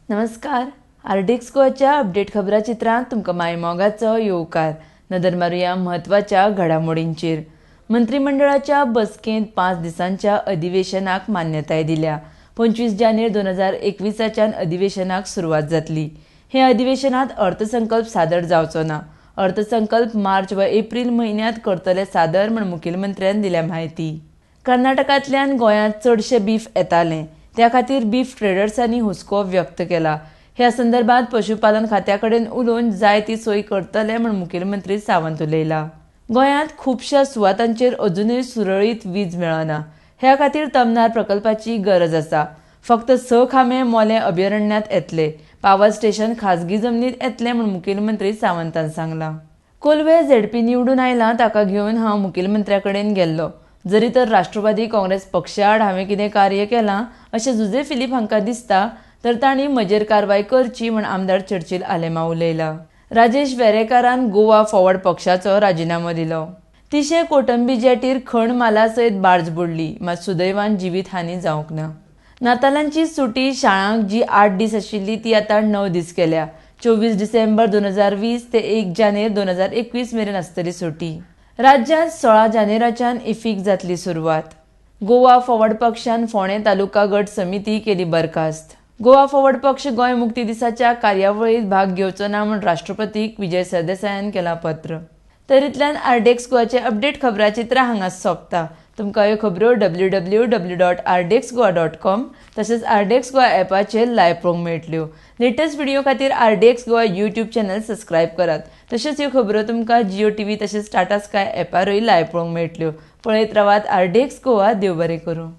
नमस्कार, RDX गोवाच्या update खबराचित्रांत तुमकां मायमोगाचो येवकार. नदर मारुया म्हत्वाच्या घडामोडींचेर. मंत्रिमंडळाच्या बसकेंत 5 दिसांच्या अधिवेशनाक मान्यताय दिल्या. 25 जानेर 2021 अधिवेशनाक सुरवात जातली. हे अधिवेशनात अर्थसंकल्प सादर जावचो ना. अर्थसंकल्प मार्च वा एप्रील म्हयन्यांत करतले सादर म्हूण मुखेलमंत्र्यान दिल्या म्हायती. कर्नाटकांतल्यान गोंयांत चडशें बीफ येतालें, त्या खातीर बीफ ट्रेडर्सांनी हुस्को व्यक्त केला. ह्या संदर्भात पशुपालन खात्या कडेन उलोवन जाय ती सोय करतले म्हूण मुखेलमंत्री सावंत उलयला. गोंयांत खुबश्या सुवातांचेर अजुनूय सुरळीत वीज मेळना. ह्या खातीर तमनार प्रकल्पाची गरज आसा. फक्त 6 खांबे मोलें अभयारण्यांत येतले. पावर स्टेशन खाजगी जमनीत येतलें म्हूण मुखेलमंत्री सावंतान सांगलां. कोलवे झेडपी निवडून आयला ताका घेवन हांव मुखेलमंत्र्या कडेन गेल्लो. जरी तर राष्ट्रवादी काँग्रेस पक्षाआड हांवें कितें कार्य केलां अशें जुझे फिलीप हांकां दिसता तर तांणी म्हजेर कारवाय करची म्हूण आमदार चर्चिल आलेमा उलयला. राजेश वेरेकारान गोवा फॉरवर्ड पक्षाचो राजिनामो दिलो. तिशें कोटंबी जेटीर खण माला सयत बार्ज बुडली, मात सुदैवान जिवीत हानी जावंक ना. नातालांची सुटी शाळांक जी 8 दीस आशिल्ली ती आतां 9 दीस केल्या. 24 डिसेंबर 2020 ते 1 जानेर 2021 मेरेन आसतली सुटी. राज्यांत 16 जानेराच्यान इफीक जातली सुरवात. गोवा फॉरवर्ड पक्षान फोंडें तालुका गट समिती केली बरखास्त. गोवा फॉरवर्ड पक्ष गोंय मुक्ती दिसाच्या कार्यावळीत भाग घेवचो ना म्हूण राष्ट्रपतीक विजय सरदेसायान केला पत्र. तरीतल्यान आरडीएक्स गोवाचे अपडेट खबराचित्रां हांगा सोंपता. तुमकां ह्यो खबरो www.rdxgoa.com तशेंच आरडीएक्स गोवा ॲपाचेर लायव्ह पळोवंक मेळटल्यो. लेटस्ट व्हिडिओ खातीर RDX Goa YouTube channel subscribe करात. तशेंच ह्यो खबरो तुमकां जिओ टीव्ही तशेंच टाटा स्काय ॲपारूय लायव्ह पळोवंक मेळटल्यो. पळयत रावात आरडीएक्स गोवा. देव बरें करूं.